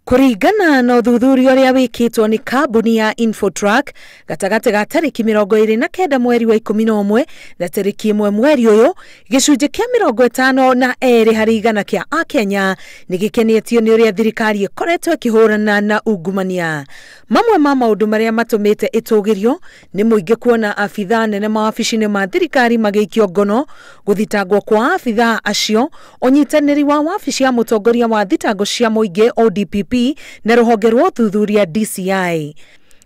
Kũringana na ũthuthuria ũrĩa wĩkĩtwo nĩ kambuni ya Infotrack gatagatĩ ga tarĩki 29 mweri wa 11 na tarĩki 1 mweri ũyũ, gĩcunjĩ kĩa 52 harĩ igana kĩa Akenya nĩ gĩkenetio nĩ ũrĩa thirikari ĩkoretwo ĩkĩhũrana na ungumania. Mamwe ma maũndũ marĩa matũmĩte ĩtũgĩrio nĩ mũingĩ kuona abithaa nene mawabici-inĩ ma thirikari magĩikio ngono, gũthitangwo kwa abithaa acio, ũnyitanĩri wa wabici ya mũtongoria wa thitango cia mũingĩ ODPP na rũhonge rwa ũthuthuria DCI.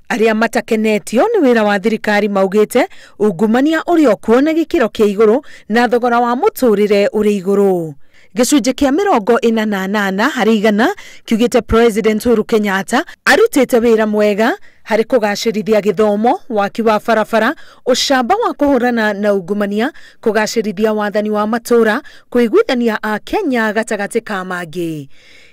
Arĩa matakenetio nĩ wĩra wa thirikari maugĩte ungumania ũrĩ o kuo na gĩkĩro kĩa igũrũ na thogora wa mũtũrĩre ũrĩ igũrũ. Gĩcunjĩ kĩa 48 harĩ igana kiugĩte President Uhuru Kenyatta arutĩte wĩra mwega harĩ kũgacĩrithia gĩthomo, waki wa barabara, ũcamba wa kũhũrana na ungumania, kũgacĩrithia wathani wa matũũra, kũiguithania Akenya gatagatĩ ka mangĩ.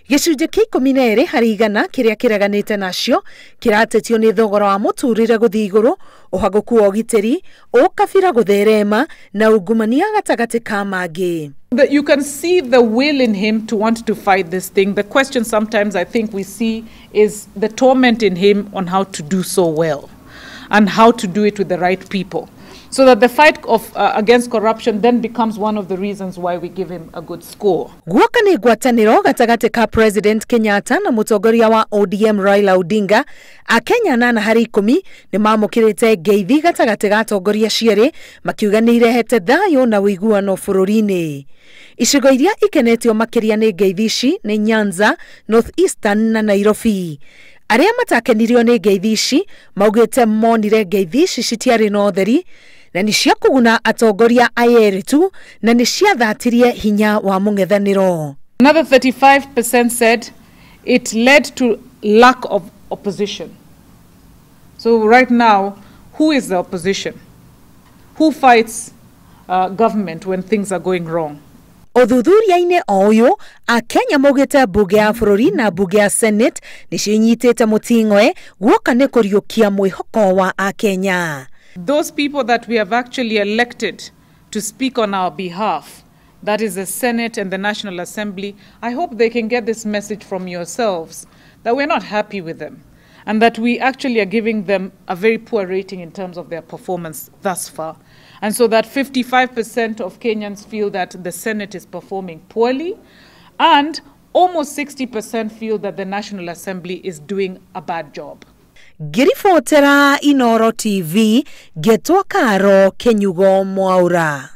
Gĩcunjĩ kĩa 12 harĩ igana kĩrĩa kĩreganĩte nacio kĩratetio nĩ thogora wa mũtũrĩre gũthiĩ igũrũ, ũhagũku wa ũgitĩri, ũkabira gũtherema na ungumania gatagatĩ ka mangĩ. You can see the will in him to want to fight this thing. The question sometimes I think we see is the torment in him on how to do so well and how to do it with the right people. So that the fight of against corruption then becomes one of the reasons why we give him a good score. Guoka nĩ ngwatanĩro gatagatĩ ka President Kenyatta na mũtongoria wa ODM Raila Odinga, Akenya 8 harĩ 10 nĩ mamũkĩrĩte ngeithi gatagatĩ ga atongoria cierĩ makiuga nĩ irehete thayũ na ũiguano bũrũri-inĩ. Icigo iria ikenetio makĩria nĩ ngeithi ici nĩ Nyanza, North Eastern na Nairobi. Arĩa matakenirio nĩ ngeithi ici maugĩte monire ngeithi ici citiarĩ na ũtheri na nĩ cia kũguna atongoria aya tu na nĩ ciathatirie hinya wa mũng'ethanĩro. Another 35% said it led to lack of opposition. So right now, who is the opposition? Who fights government when things are going wrong? Ũthuthuria-inĩ o ũyũ, Akenya maugĩte mbunge ya bũrũri na mbunge ya Senate nĩcio inyitĩte mũting'oe guoka nĩ kũriũkia mwĩhoko wa Akenya. Those people that we have actually elected to speak on our behalf, that is the Senate and the National Assembly, I hope they can get this message from yourselves that we're not happy with them and that we actually are giving them a very poor rating in terms of their performance thus far. And so that 55% of Kenyans feel that the Senate is performing poorly, and almost 60% feel that the National Assembly is doing a bad job. Ngĩribotera Inooro TV, ngetwo Karo Kenyugo Mwaura.